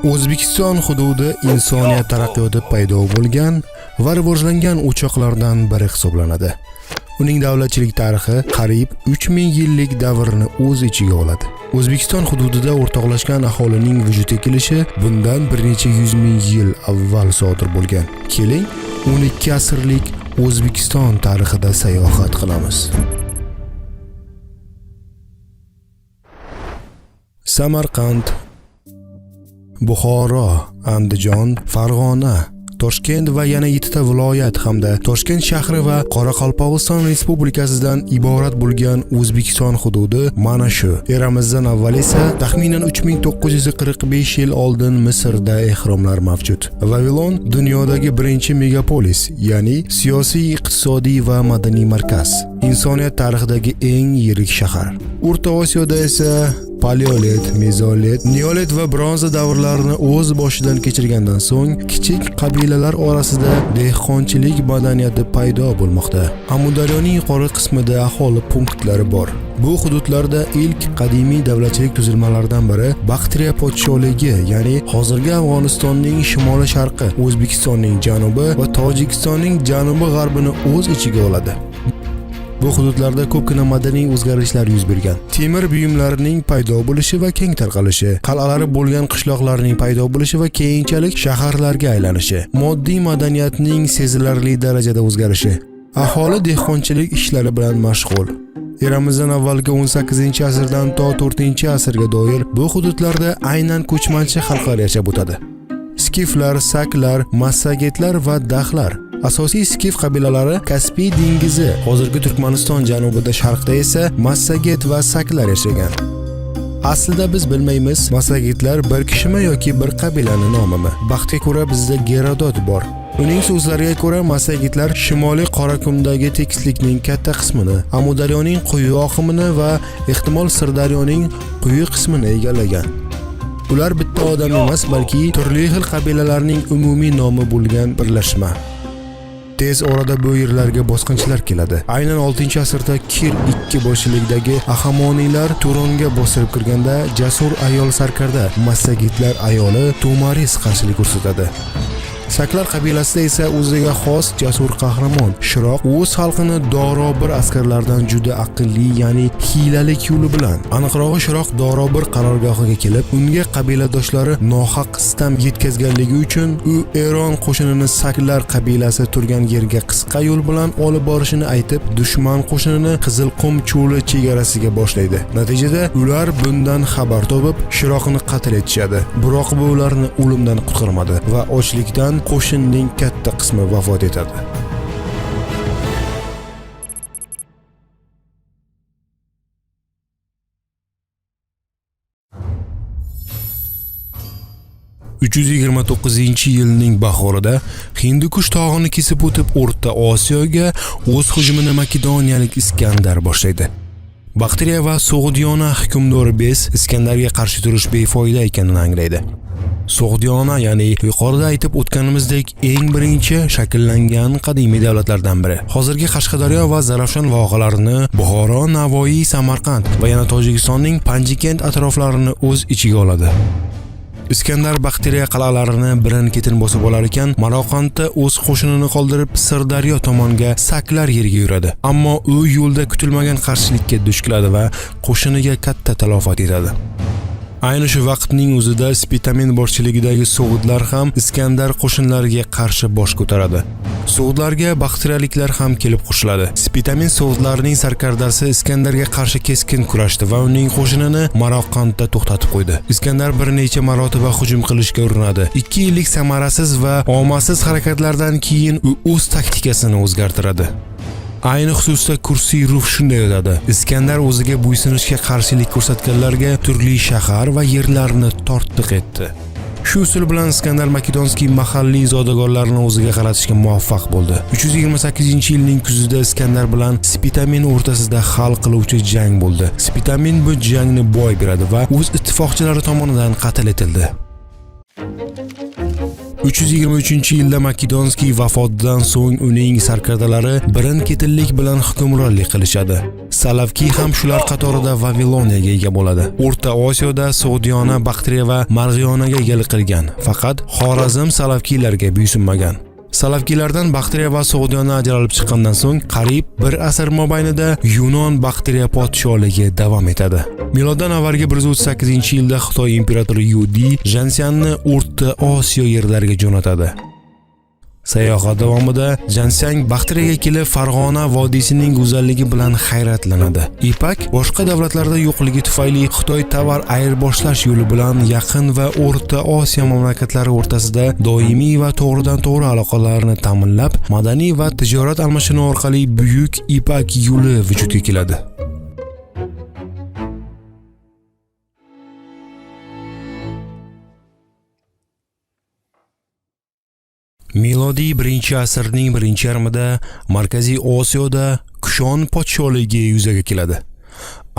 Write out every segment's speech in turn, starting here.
O'zbekiston hududi insoniyat taraqqiyoti paydo bo'lgan va rivojlangan o'choqlardan biri hisoblanadi. Uning davlatchilik tarixi qariyb 3000 yillik davrni o'z ichiga oladi. O'zbekiston hududida o'rtoqlashgan aholining vujudga kelishi bundan bir necha yuz ming yil avval sodir bo'lgan. Keling, 12 asrlik O'zbekiston tarixida sayohat qilamiz. Samarqand, Buxoro, Andijon, Farg'ona, Toshkent va yana 7 ta viloyat hamda Toshkent shahri va Qoraqalpog'iston Respublikasidan iborat bo'lgan O'zbekiston hududi mana shu. Eramizdan avval esa taxminan 3945 yil oldin Misrda ehromlar mavjud. Vavilon dunyodagi birinchi megapolis, ya'ni siyosiy, iqtisodiy va madaniy markaz. Insoniyat tarixidagi eng yirik shahar. O'rta Osiyoda esa paleolit, mezolit, neolit va bronza davrlarini o'z boshidan kechirgandan so'ng kichik qabilalar orasida dehqonchilik madaniyati paydo bo'lmoqda. Amudaryoning yuqori qismida aholi punktlari bor. Bu hududlarda ilk qadimiy davlatchilik tuzilmalaridan biri Baktriya podsholigi, ya'ni hozirgi Afg'onistonning shimoli-sharqi, O'zbekistonning janubi va Tojikistonning janubi-g'arbini o'z ichiga oladi. Bu hududlarda ko'pgina madaniy o'zgarishlar yuz bergan. Temir buyumlarining paydo bo'lishi va keng tarqalishi, qal'alari bo'lgan qishloqlarning paydo bo'lishi va keyinchalik shaharlarga aylanishi, moddiy madaniyatning sezilarli darajada o'zgarishi. Aholi dehqonchilik ishlari bilan mashg'ul. Eramizdan avvalgi 18-asrdan to 4-asrga doir bu hududlarda aynan ko'chmanchi xalqlar yashab o'tadi. Skiflar, saklar, massagetlar va daxlar. Asosiy skif qabilalari Kaspiy dengizi, hozirgi Turkmaniston janubida, sharqda esa massaget va saklar yashagan. Aslida biz bilmaymiz, massagetlar bir kishimi yoki bir qabilani nomimi. Baxtga ko'ra bizda Gerodot bor. Uning so'zlariga ko'ra massagetlar shimoliy Qorakumdagi tekislikning katta qismini, Amudaryoning quyi oqimini va ehtimol Sirdaryoning quyi qismini egallagan. Ular bitta odam emas, balki turli xil qabilalarning umumiy nomi bo'lgan birlashma. Tez orada bu yerlarga bosqinchilar keladi. Aynan 6-asrda Kir II boshchiligidagi Ahamoniylar Turonga bostirib kirganda jasur ayol sarkarda massagitlar ayoli Tumaris qarshilik ko'rsatadi. Saklar qabilasida esa o'ziga xos jasur qahramon Shiroq o'z xalqini Dorobir askarlaridan juda aqlli, ya'ni hiylalik yo'li bilan, aniqrog'i Shiroq Dorobir qarorgohiga kelib, unga qabiladoshlari nohaq sitam yetkazganligi uchun u Eron qo'shinini Saklar qabilasi turgan yerga qisqa yo'l bilan olib borishini aytib, dushman qo'shinini Qizilqum cho'li chegarasiga boshlaydi. Natijada ular bundan xabar topib, Shiroqni qatl etishadi. Biroq bu ularni o'limdan qutqarmadi va ochlikdan qo'shinning katta qismi vafot etadi. ...329-yilning bahorida Hindikush tog'ini kesib o'tib O'rta Osiyoga o'z hujumini makedoniyalik Iskandar boshlaydi. Baktriya va So'g'diyona hukmdori Bes Iskandarga qarshi turish befoyda ekanini anglaydi. So'g'diyona, ya'ni yuqorida aytib o'tganimizdek eng birinchi shakllangan qadimiy davlatlardan biri. Hozirgi Qashqadaryo va Zarafshon vohalarini, Buxoro, Navoiy, Samarqand va yana Tojikistonning Panjikent atroflarini o'z ichiga oladi. Iskandar Baktriya qal'alarini birin-ketin bosib olar ekan, Maroqandda o'z qo'shinini qoldirib Sirdaryo tomonga Saklar yeriga yuradi. Ammo u yo'lda kutilmagan qarshilikka duch keladi va qo'shiniga katta talofat yetadi. Ayni shu vaqtning o'zida Spitamen boshchiligidagi So'g'dlar ham Iskandar qo'shinlariga qarshi bosh ko'taradi. So'g'dlarga Baktriyaliklar ham kelib qo'shiladi. Spitamen So'g'dlarning sarkardasi Iskandarga qarshi keskin kurashdi va uning qo'shinini Maroqandda to'xtatib qo'ydi. Iskandar bir necha marotaba hujum qilishga urinadi. 2 yillik samarasiz va omadsiz harakatlardan keyin u o'z taktikasini o'zgartiradi. Ayni xususda Kursiy Ruf shunday yozadi: Iskandar o'ziga bo'ysunishga qarshilik ko'rsatganlarga turli shahar va yerlarni tortiq etdi. Shu usul bilan Iskandar Makedonskiy mahalliy zodagonlarni o'ziga qaratishga muvaffaq bo'ldi. 328-yilning kuzida Iskandar bilan Spitamen o'rtasida hal qiluvchi jang bo'ldi. Spitamen bu jangni boy beradi va o'z ittifoqchilari tomonidan qatl etildi. 323-yilda Makedonskiy vafotidan so'ng uning sarkardalari birin-ketinlik bilan hukmronlik qilishadi. Salavkiy ham shular qatorida Vaviloniyaga ega bo'ladi. O'rta Osiyoda Sog'diyona, Baktriya va Marg'iyonaga egalik qilgan. Faqat Xorazm Salavkiylarga bo'ysunmagan. Salavkiylardan Baktriya va Sog'diyona ajralib chiqqandan so'ng qariyb bir asr mobaynida Yunon Baktriya podshohligi davom etadi. Miloddan avvalgi 138-yilda Xitoy imperatori Yudi Jansyanni O'rta Osiyo yerlariga jo'natadi. Sayohat davomida Jansang Baktriyaga kelib Farg'ona vodiysining go'zalligi bilan hayratlanadi. Ipak boshqa davlatlarda yo'qligi tufayli Xitoy tovar ayirboshlash yo'li bilan Yaqin va O'rta Osiyo mamlakatlari o'rtasida doimiy va to'g'ridan-to'g'ri aloqalarni ta'minlab, madaniy va tijorat almashinuvi orqali Buyuk Ipak yo'li vujudga keladi. Milodiy 1-asrning birinchi yarmida Markaziy Osiyoda Kushon podshohligi yuzaga keladi.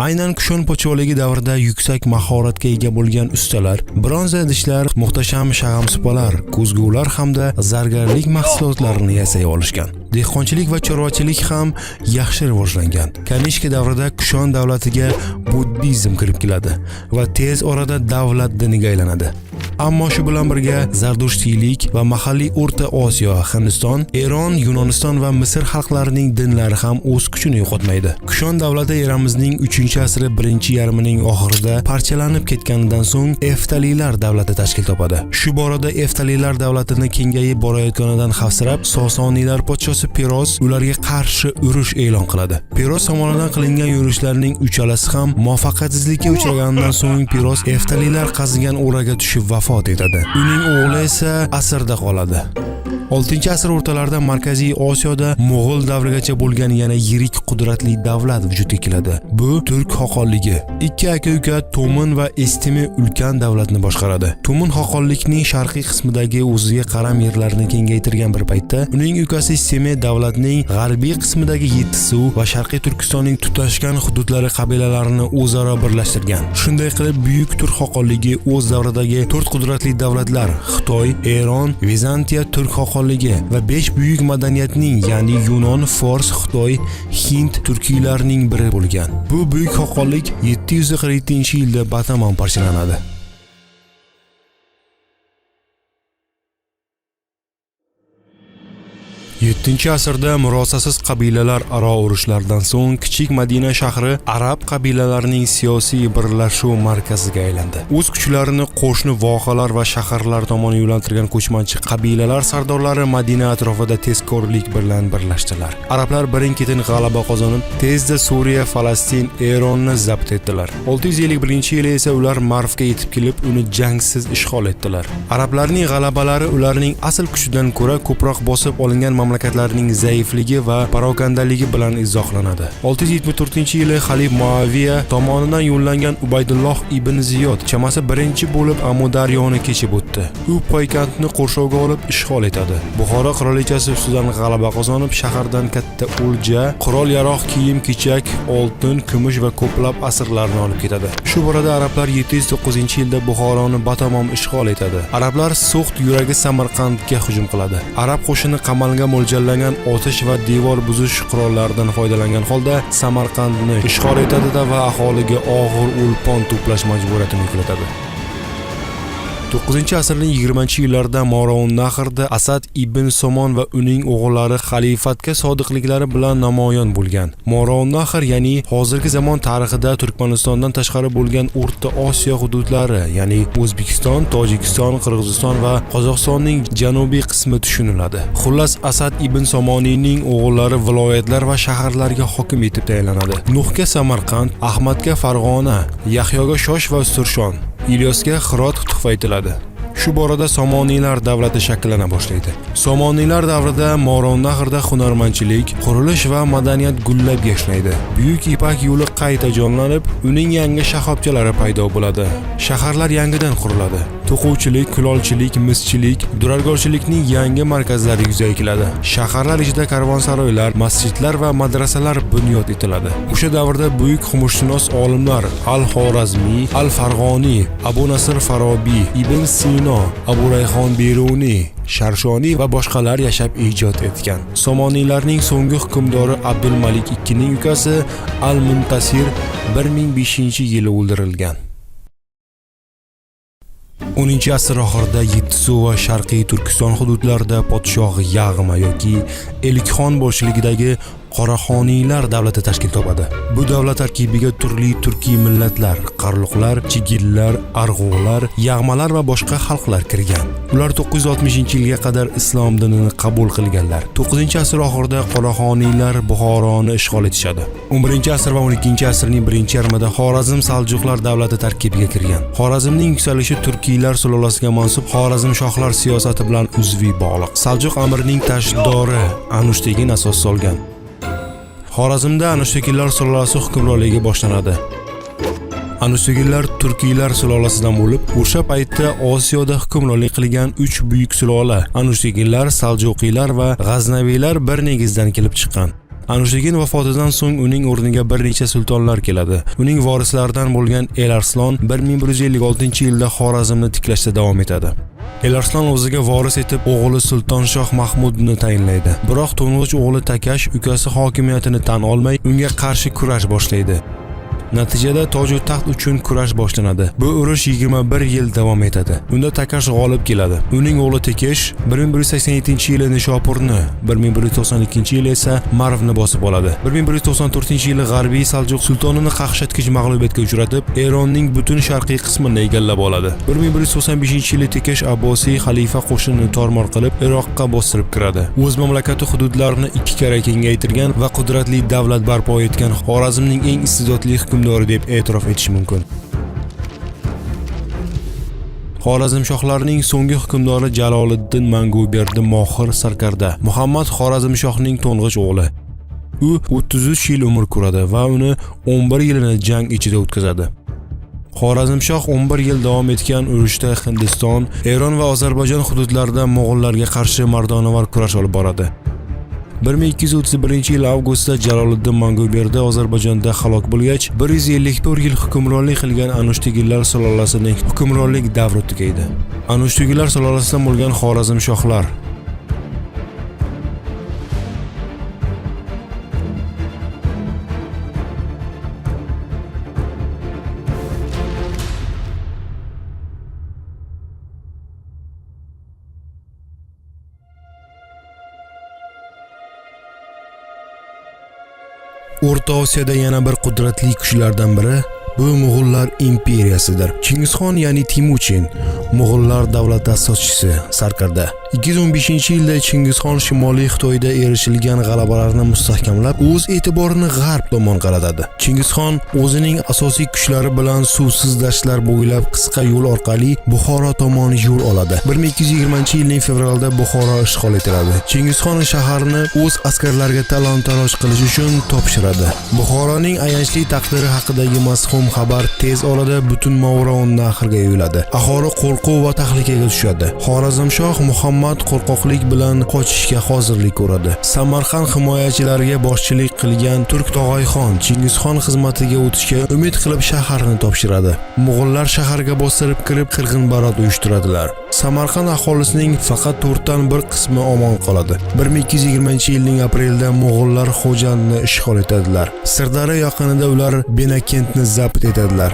Aynan Kushon podshohligi davrida yuksak mahoratga ega bo'lgan ustalar, bronza idishlar, muhtasham shag'amsupalar, ko'zgular hamda zargarlik mahsulotlarini yasay olishgan. Dehqonchilik va chorvachilik ham yaxshi rivojlangan. Kanishka davrida Kushon davlatiga buddizm kirib keladi va tez orada davlat diniga aylanadi. Ammo shu bilan birga zardushtiylik va mahalliy O'rta Osiyo, Hindiston, Eron, Yunoniston va Misr xalqlarining dinlari ham o'z kuchini yo'qotmaydi. Kushon davlati eramizning 3-asri birinchi yarmining oxirida parchalanib ketganidan so'ng Eftaliylar davlati tashkil topadi. Shu borada Eftaliylar davlatini kengayib borayotganidan xavfsirab, Sosoniylar podshosi Peroz ularga qarshi urush e'lon qiladi. Peroz tomonidan qilingan yurishlarning uchalasi ham muvaffaqiyatsizlikka uchraganidan so'ng Peroz Eftaliylar qazigan o'raga tushib vafot etadi. Uning o'g'li esa asirda qoladi. 6-asr o'rtalarida Markaziy Osiyoda Mo'g'ul davrigacha bo'lgan yana yirik qudratli davlat vujudga keladi. Bu Turk xoqonligi. Ikki aka-uka To'min va Estimi ulkan davlatni boshqaradi. To'min xoqonlikning sharqiy qismidagi o'ziga qaram yerlarni kengaytirgan bir paytda, uning ukasi Istemi davlatning g'arbiy qismidagi Yettisuv va Sharqiy Turkistonning tutashgan hududlari qabilalarini o'zaro birlashtirgan. Shunday qilib, Buyuk Turk xoqonligi o'z davridagi to'rt qudratli davlatlar Xitoy, Eron, Vizantiya, Turk xoqonligi va 5 buyuk madaniyatning, ya'ni Yunon, Fors, Xitoy, Hind, turkiylarning biri bo'lgan. Bu buyuk xoqonlik 747-yilda batamom parchalanadi. 7-asrda murosasiz qabilalar aro urushlardan so'ng kichik Madina shahri arab qabilalarining siyosiy birlashuv markaziga aylandi. O'z kuchlarini qo'shni vohalar va shaharlar tomon yo'naltirgan ko'chmanchi qabilalar sardorlari Madina atrofida tezkorlik bilan birlashdilar. Arablar birin-ketin g'alaba qozonib, tezda Suriya, Falastin, Eronni zabt etdilar. 651-yili esa ular Marvga yetib kelib, uni jangsiz ishg'ol etdilar. Arablarning g'alabalari ularning asl kuchidan ko'ra ko'proq bosib olingan mamlakatlarning zaifligi va parokandaligi bilan izohlanadi. 674-yili Xalif Muaviya tomonidan yo'llangan Ubaydulloh ibn Ziyod chamasi birinchi bo'lib Amudaryoni kechib o'tdi. U Poykandni qurshovga olib ishg'ol etadi. Buxoro qirolichasi ustidan g'alaba qozonib, shahardan katta o'lja, qurol-yarog', kiyim-kechak, oltin, kumush va ko'plab asirlarni olib ketadi. Shu borada arablar 709-yilda Buxoroni batamom ishg'ol etadi. Arablar So'xd yuragi Samarqandga hujum qiladi. Arab qo'shini qamalga mo'ljallangan otish va devor buzish qurollaridan foydalangan holda Samarqandni ishg'ol etadi va aholiga og'ir o'lpon to'plash majburiyatini yuklatadi. 9-asrning 20-yillarida Morovnahrda Asad ibn Somon va uning o'g'illari xalifatga sodiqliklari bilan namoyon bo'lgan. Morovnahr, ya'ni hozirgi zamon tarixida Turkmanistondan tashqari bo'lgan O'rta Osiyo hududlari, ya'ni O'zbekiston, Tojikiston, Qirg'iziston va Qozog'istonning janubiy qismi tushuniladi. Xullas, Asad ibn Somoniyning o'g'illari viloyatlar va shaharlarga hokim etib tayinlanadi. Nuhga Samarqand, Ahmadga Farg'ona, Yahyoga Shosh va Surshon, Ilyosga Xirot tuhfa etiladi. Shu borada Somoniylar davlati shakllana boshlaydi. Somoniylar davrida Morovnahrda hunarmandchilik, qurilish va madaniyat gullab yashnaydi. Buyuk Ipak yo'li qayta jonlanib, uning yangi shaxobchalari paydo bo'ladi. Shaharlar yangidan quriladi. To'quvchilik, kulolchilik, mischilik, durargorchilikning yangi markazlari yuzaga keladi. Shaharlar ichida karvonsaroylar, masjidlar va madrasalar bunyod etiladi. O'sha davrda buyuk humurshunos olimlar Al-Xorazmiy, Al-Farg'oniy, Abu Nasr Farobiy, Ibn Sino Sino, Abu Rayhon Beruniy, Sharshoniy va boshqalar yashab ijod etgan. Somoniylarning so'nggi hukmdori Abdulmalik II ning ukasi Al-Muntasir 1005-yili o'ldirilgan. 10-asr oxirida Yettisuv va Sharqiy Turkiston hududlarida podshoh Yag'ma yoki Elkxon boshchiligidagi Qoraxoniylar davlati tashkil topadi. Bu davlat tarkibiga turli turkiy millatlar, qarluqlar, chigillar, arg'uqlar, yag'malar va boshqa xalqlar kirgan. Ular 960-yilga qadar islom dinini qabul qilganlar. 9-asr oxirida Qoraxoniylar Buxoroni ishg'ol etishadi. 11-asr va 12-asrning birinchi yarmida Xorazm Saljuqlar davlati tarkibiga kirgan. Xorazmning yuksalishi turkiylar sulolasiga mansub Xorazm shohlar siyosati bilan uzviy bog'liq. Saljuq amirining tashdori Anushtegin asos solgan. Xorazmda Anushtekinlar sulolasi hukmronligi boshlanadi. Anushtekinlar turkiylar sulolasidan bo'lib, o'sha paytda Osiyoda hukmronlik qilgan 3 buyuk sulola Anushtekinlar, Saljuqiylar va G'aznaviylar bir negizdan kelib chiqqan. Anushtegin vafotidan so'ng uning o'rniga bir necha sultonlar keladi. Uning vorislaridan bo'lgan El Arslon 1156-yilda Xorazmni tiklashda davom etadi. El Arslon o'ziga voris etib o'g'li Sultonshoh Mahmudni tayinlaydi. Biroq to'ng'ich o'g'li Takash ukasi hokimiyatini tan olmay, unga qarshi kurash boshlaydi. Natijada toju taxt uchun kurash boshlanadi. Bu urush 21 yil davom etadi. Unda Takash g'olib keladi. Uning o'g'li Tekesh 1187-yili Nishopurni, 1192-yili esa Marvni bosib oladi. 1194-yili G'arbiy Saljuq sultonini qaqshatqich mag'lubiyatga uchratib, Eronning butun sharqiy qismini egallab oladi. 1195-yili Tekesh Abbosiy xalifa qo'shinini tormor qilib, Iroqqa bostirib kiradi. O'z mamlakati hududlarini ikki karra kengaytirgan va qudratli davlat barpo etgan Xorazmning eng iste'dodli hukmdori deb e'tirof etish mumkin. Xorazmshohlarning so'nggi hukmdori Jaloliddin Manguberdi Mohir sarkarda Muhammad Xorazmshohning to'ng'ich o'g'li. U 33 yil umr ko'radi va uni 11 yilini jang ichida o'tkazadi. Xorazmshoh 11 yil davom etgan urushda Hindiston, Eron va Ozarbayjon hududlarida mo'g'ullarga qarshi mardonavor kurash olib boradi. 1231-yil avgustda Jaloliddin Manguberdi Ozarbayjonda halok bo'lgach, 154 yil hukmronlik qilgan Anushteginlar sulolasining hukmronlik davri tugaydi. Anushteginlar sulolasidan bo'lgan Xorazmshohlar. O'rta Osiyoda yana bir qudratli kuchlardan biri bu Mo'g'ullar imperiyasidir. Chingizxon, ya'ni Timuchin, Mo'g'ullar davlati asoschisi, sarkarda. 215-yilda Chingizxon Shimoliy Xitoyda erishilgan g'alabalarni mustahkamlab, o'z e'tiborini g'arb tomon qaratadi. Chingizxon o'zining asosiy kuchlari bilan suvsiz dashtlar bo'ylab qisqa yo'l orqali Buxoro tomon yo'l oladi. 1220-yilning fevralida Buxoro ishg'ol etiladi. Chingizxon shaharni o'z askarlariga talon-taroj qilish uchun topshiradi. Buxoroning ayanchli taqdiri haqidagi mazhum xabar tez orada butun Movarounnahrga yoyiladi. Aholi qo'rquv va tahlikaga tushadi. Xorazmshoh Muhammad qo'rqoqlik bilan qochishga hozirlik ko'radi. Samarqand himoyachilariga boshchilik qilgan Turk Tog'ayxon Chingizxon xizmatiga o'tishga umid qilib shaharni topshiradi. Mo'g'ullar shaharga bostirib kirib qirg'inbarot uyushtiradilar. Samarqand aholisining faqat 1/4 qismi omon qoladi. 1220-yilning aprelida mo'g'ullar Xo'jandni ishg'ol etadilar. Sirdaryo yaqinida ular Benakentni zabt etadilar.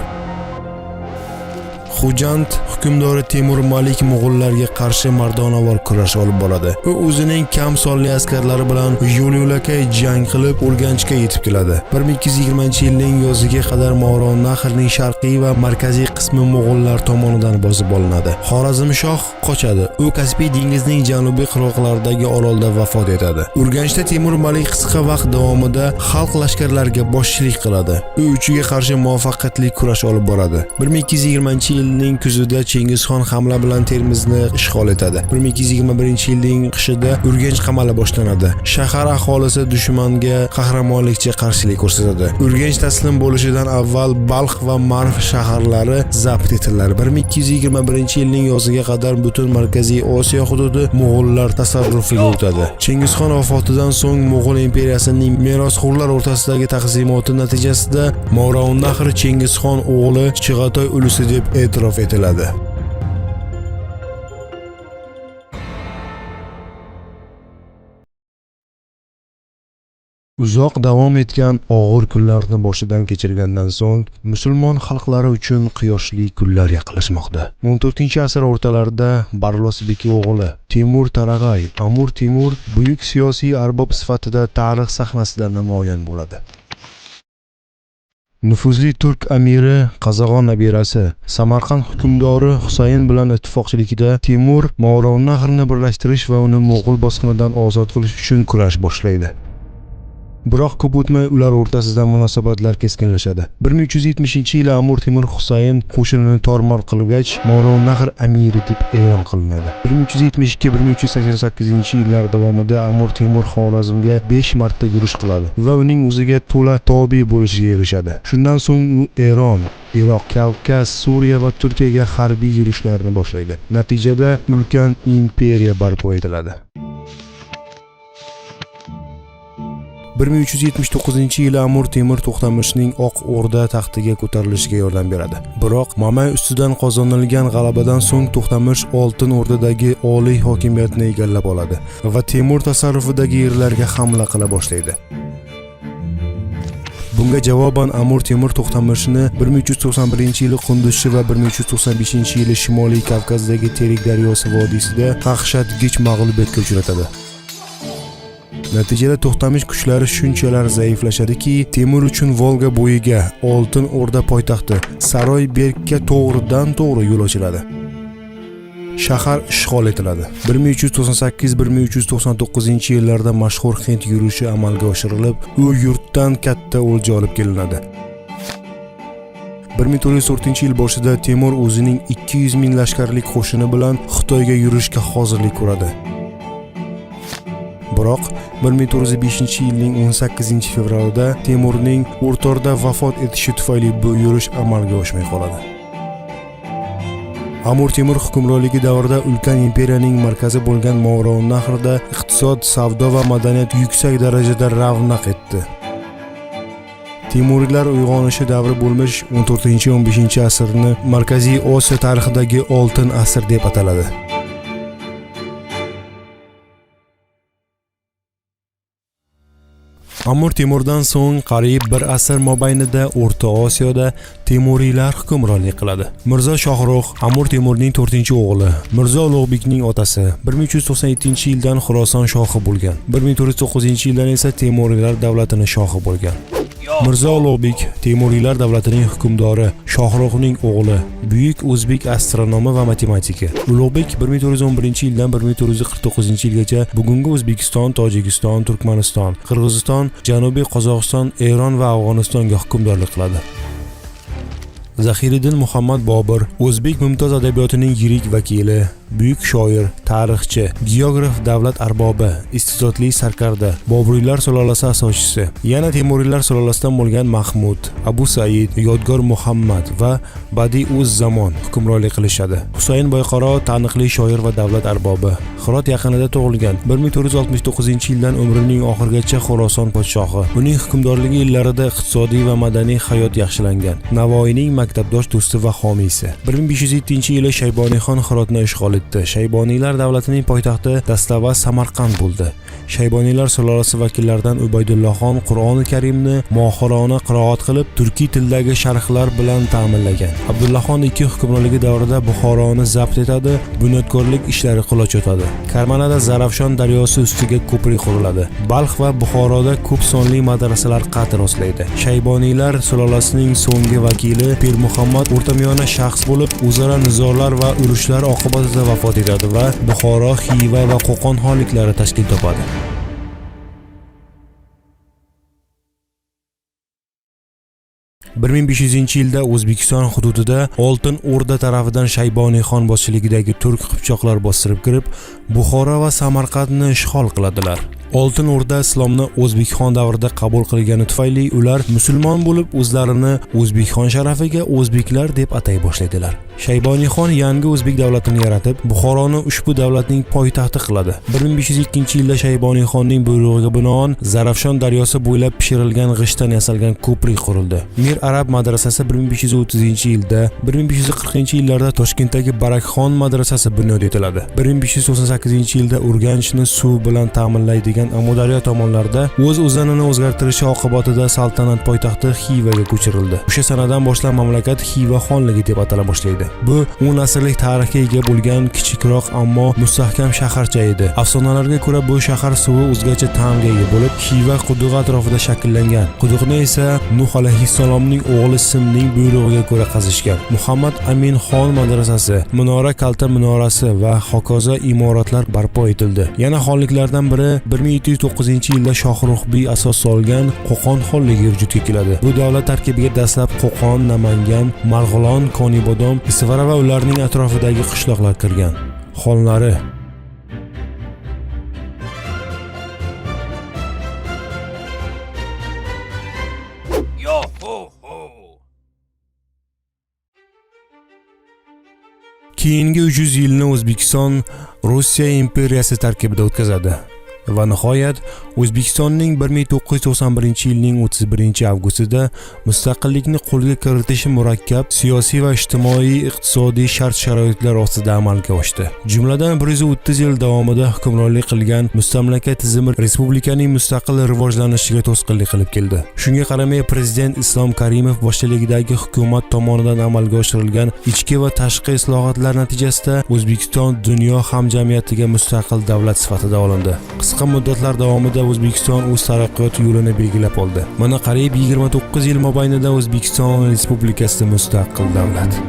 Xo'jand hukmdori Temur Malik mo'g'ullarga qarshi mardonavor kurash olib boradi. U o'zining kam sonli askarlari bilan yo'l-yo'lakay jang qilib Urganchga yetib keladi. 1220-yilning yoziga qadar Movarounnahrning sharqiy va markaziy qismi mo'g'ullar tomonidan bosib olinadi. Xorazmshoh qochadi. U Kaspiy dengizining janubiy qirg'oqlaridagi orolda vafot etadi. Urganchda Temur Malik qisqa vaqt davomida xalq lashkarlariga boshchilik qiladi. U uchiga qarshi muvaffaqiyatli kurash olib boradi. 1220-yilning kuzida Chingizxon hamla bilan Termizni ishg'ol etadi. 1221-yilning qishida Urganch qamali boshlanadi. Shahar aholisi dushmanga qahramonlikcha qarshilik ko'rsatadi. Urganch taslim bo'lishidan avval Balx va Marv shaharlari zabt etiladi. 1221-yilning yoziga qadar butun Markaziy Osiyo hududi mo'g'ullar tasarrufiga o'tadi. Chingizxon vafotidan so'ng Mo'g'ul imperiyasining merosxo'rlar o'rtasidagi taqsimoti natijasida Movarounnahr Chingizxon o'g'li Chig'atoy ulusi deb e'tirof etiladi. Uzoq davom etgan og'ir kunlarni boshidan kechirgandan so'ng musulmon xalqlari uchun quyoshli kunlar yaqinlashmoqda. 14-asr o'rtalarida Barlosbek o'g'li Temur Tarag'ay, Amir Temur buyuk siyosiy arbob sifatida tarix sahnasida namoyon bo'ladi. Nufuzli turk amiri Qozog'on nabirasi Samarqand hukmdori Husayn bilan ittifoqchilikda Temur Movarounnahrni birlashtirish va uni mo'g'ul bosqinidan ozod qilish uchun kurash boshlaydi. Biroq ko'p o'tmay ular o'rtasida munosabatlar keskinlashadi. 1370-yili Amir Temur Husayn qo'shinini tormor qilgach, Movarounnahr amiri deb e'lon qilinadi. 1372-1388 yillar davomida Amir Temur Xorazmga 5 marta yurish qiladi va uning o'ziga to'la tobe bo'lishiga erishadi. Shundan so'ng u Eron, Iroq, Kavkaz, Suriya va Turkiyaga harbiy yurishlarni boshlaydi. Natijada ulkan imperiya barpo etiladi. 1379-yili Amir Temur To'xtamishning Oq O'rda taxtiga ko'tarilishiga yordam beradi. Biroq Mamay ustidan qozonilgan g'alabadan so'ng To'xtamish Oltin O'rdadagi oliy hokimiyatni egallab oladi va Temur tasarrufidagi yerlarga hamla qila boshlaydi. Bunga javoban Amir Temur To'xtamishni 1391-yili Qunduzchi va 1395-yili Shimoliy Kavkazdagi Terek daryosi vodiysida qaqshatqich mag'lubiyatga uchratadi. Natijada To'xtamish kuchlari shunchalar zaiflashadiki, Temur uchun Volga bo'yiga, Oltin O'rda poytaxti Saroyberkka to'g'ridan-to'g'ri yo'l ochiladi. Shahar ishg'ol etiladi. 1398-1399 yillarda mashhur Hind yurishi amalga oshirilib, u yurtdan katta o'lja olib kelinadi. 1404-yil boshida Temur o'zining 200 ming lashkarlik qo'shini bilan Xitoyga yurishga hozirlik ko'radi. Biroq 1405-yilning 18-fevralida Temurning O'rtorda vafot etishi tufayli bu yurish amalga oshmay qoladi. Amir Temur hukmronligi davrida ulkan imperiyaning markazi bo'lgan Movarounnahrda iqtisod, savdo va madaniyat yuksak darajada ravnaq etdi. Temuriylar uyg'onishi davri bo'lmish 14-15 asrni Markaziy Osiyo tarixidagi oltin asr deb ataladi. Amir Temurdan so'ng qariyb bir asr mobaynida O'rta Osiyoda Temuriylar hukmronlik qiladi. Mirzo Shohruh Amir Temurning 4-o'g'li, Mirzo Ulug'bekning otasi, 1397-yildan Xuroson shohi bo'lgan. 1409-yildan esa Temuriylar davlatining shohi bo'lgan. Mirzo Ulug'bek Temuriylar davlatining hukmdori, Shohruhning o'g'li, buyuk o'zbek astronomi va matematiki. Ulug'bek 1411-yildan 1449-yilgacha bugungi O'zbekiston, Tojikiston, Turkmaniston, Qirg'iziston, Janubiy Qozog'iston, Eron va Afg'onistonga hukmdorlik qiladi. Zahiriddin Muhammad Bobur o'zbek mumtoz adabiyotining yirik vakili, buyuk shoir, tarixchi, geograf, davlat arbobi, iste'dodli sarkarda, Boburiylar sulolasi asoschisi. Yana Temuriylar sulolasidan bo'lgan Mahmud, Abu Said, Yodgor Muhammad va Badiuz Zamon hukmronlik qilishadi. Husayn Boyqaro taniqli shoir va davlat arbobi. Hirot yaqinida tug'ilgan. 1469-yildan umrining oxirigacha Xuroson podshohi. Uning hukmdorligi yillarida iqtisodiy va madaniy hayot yaxshilangan. Navoiyning maktabdosh do'sti va homiysi. 1507-yili Shayboniyxon Hirotni ishg'ol etdi. Shayboniylar davlatining poytaxti dastavval Samarqand bo'ldi. Shayboniylar sulolasi vakillaridan Ubaydullohxon Qur'oni Karimni mohirona qiroat qilib, turkiy tildagi sharhlar bilan ta'minlagan. Abdullaxon II hukmronligi davrida Buxoroni zabt etadi, bunyodkorlik ishlari quloch otadi. Karmanada Zarafshon daryosi ustiga ko'prik quriladi. Balx va Buxoroda ko'p sonli madrasalar qad rostlaydi. Shayboniylar sulolasining so'nggi vakili Pir Muhammad o'rtamiyona shaxs bo'lib, o'zaro nizolar va urushlar oqibatida vafot etadi va Buxoro, Xiva va Qo'qon xonliklari tashkil topadi. 1500-yilda O'zbekiston hududida Oltin O'rda tarafidan Shayboniyxon boshchiligidagi turk qipchoqlar bostirib kirib, Buxoro va Samarqandni ishg'ol qiladilar. Oltin O'rda islomni O'zbekxon davrida qabul qilgani tufayli ular musulmon bo'lib, o'zlarini O'zbekxon sharafiga o'zbeklar deb atay boshlaydilar. Shayboniyxon yangi o'zbek davlatini yaratib, Buxoroni ushbu davlatning poytaxti qiladi. 1502-yilda Shayboniyxonning buyrug'iga binoan Zarafshon daryosi bo'ylab pishirilgan g'ishtdan yasalgan ko'prik qurildi. Mir Arab madrasasi 1530-yilda, 1540-yillarda Toshkentdagi Barakxon madrasasi bunyod etiladi. 1598-yilda Urganchni suv bilan ta'minlaydigan Amudaryo tomonlarida o'z o'zanini o'zgartirishi oqibatida saltanat poytaxti Xivaga ko'chirildi. O'sha sanadan boshlab mamlakat Xiva xonligi deb atala boshlaydi. Bu 10 asrlik tarixga ega bo'lgan kichikroq, ammo mustahkam shaharcha edi. Afsonalarga ko'ra, bu shahar suvi o'zgacha ta'mga ega bo'lib, Xiva qudug'i atrofida shakllangan. Quduqni esa Nuh alayhissalomning o'g'li Simning buyrug'iga ko'ra qazishgan. Muhammad Amin xon madrasasi, Minora Kalta minorasi va hokazo imoratlar barpo etildi. Yana xonliklardan biri 1709-yilda Shohruxbiy asos solgan Qo'qon xonligi vujudga keladi. Bu davlat tarkibiga dastlab Qo'qon, Namangan, Marg'ilon, Konibodom, Isfara va ularning atrofidagi qishloqlar kirgan. Xonlari. Yo ho ho! Keyingi 300 yilni O'zbekiston Rossiya imperiyasi tarkibida o'tkazadi. Va nihoyat O'zbekistonning 1991-yilning 31-avgustida mustaqillikni qo'lga kiritishi murakkab siyosiy va ijtimoiy iqtisodiy shart-sharoitlar ostida amalga oshdi. Jumladan, 130 yil davomida hukmronlik qilgan mustamlaka tizimi respublikaning mustaqil rivojlanishiga to'sqinlik qilib keldi. Shunga qaramay, prezident Islom Karimov boshchiligidagi hukumat tomonidan amalga oshirilgan ichki va tashqi islohotlar natijasida O'zbekiston dunyo hamjamiyatiga mustaqil davlat sifatida olindi. Qisqa muddatlar davomida O'zbekiston o'z taraqqiyot yo'lini belgilab oldi. Mana qariyb 29 yil mobaynida O'zbekiston Respublikasi mustaqil davlat.